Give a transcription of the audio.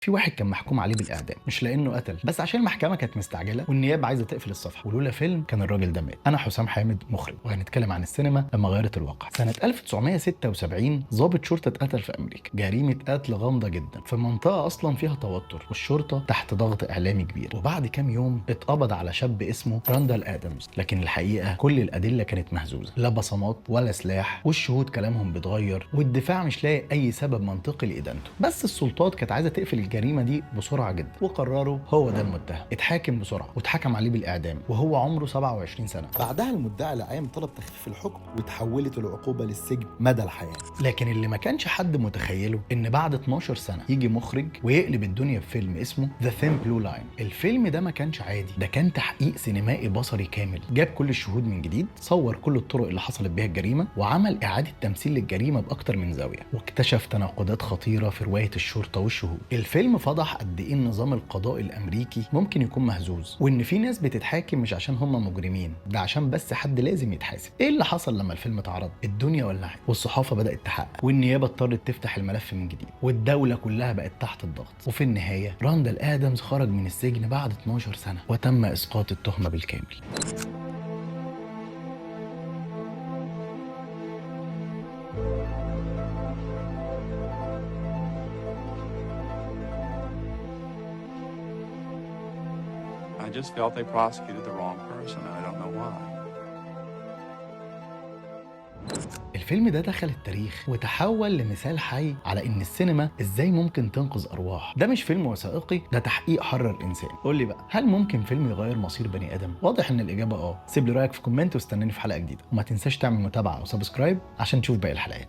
في واحد كان محكوم عليه بالاعدام، مش لانه قتل، بس عشان المحكمة كانت مستعجلة والنيابه عايزه تقفل الصفحة، ولولا فيلم كان الراجل ده مات. انا حسام حامد، مخرج، وهنتكلم عن السينما لما غيرت الواقع. سنة 1976 ضابط شرطه اتقتل في امريكا، جريمة قتل غامضة جدا في منطقة اصلا فيها توتر والشرطة تحت ضغط اعلامي كبير. وبعد كام يوم اتقبض على شاب اسمه راندال ادمز، لكن الحقيقة كل الادلة كانت مهزوزة، لا بصمات ولا سلاح، والشهود كلامهم بيتغير، والدفاع مش لاقي اي سبب منطقي لادانته. بس السلطات كانت عايزه تقفل الجريمة دي بسرعة جدا، وقرروا هو ده المتهم. اتحاكم بسرعة واتحكم عليه بالاعدام وهو عمره 27 سنة. بعدها المدعي العام طلب تخفيف الحكم وتحولت العقوبة للسجن مدى الحياة. لكن اللي ما كانش حد متخيله ان بعد 12 سنة يجي مخرج ويقلب الدنيا بفيلم اسمه The Thin Blue Line. الفيلم ده ما كانش عادي، ده كان تحقيق سينمائي بصري كامل، جاب كل الشهود من جديد، صور كل الطرق اللي حصلت بيها الجريمة، وعمل اعاده تمثيل للجريمه باكتر من زاوية، واكتشف تناقضات خطيرة في رواية الشرطة والشهود. الفيلم فضح قد ايه النظام القضائي الامريكي ممكن يكون مهزوز، وان في ناس بتتحاكم مش عشان هم مجرمين، ده عشان بس حد لازم يتحاسب. ايه اللي حصل لما الفيلم اتعرض؟ الدنيا ولعت، والصحافة بدات تحقق، والنيابه اضطرت تفتح الملف من جديد، والدولة كلها بقت تحت الضغط. وفي النهاية راندال ادمز خرج من السجن بعد 12 سنة، وتم اسقاط التهمة بالكامل. I just felt they prosecuted the wrong person, and I don't know why. الفيلم ده دخل التاريخ وتحول لمثال حي على ان السينما ازاي ممكن تنقذ ارواح. ده مش فيلم وثائقي، ده تحقيق حرر انسان. قول لي بقى، هل ممكن فيلم يغير مصير بني ادم؟ واضح ان الاجابة اه. سيب لي رايك في comment واستناني في حلقة جديدة، وما تنساش تعمل متابعه و subscribe عشان تشوف باقي الحلقات.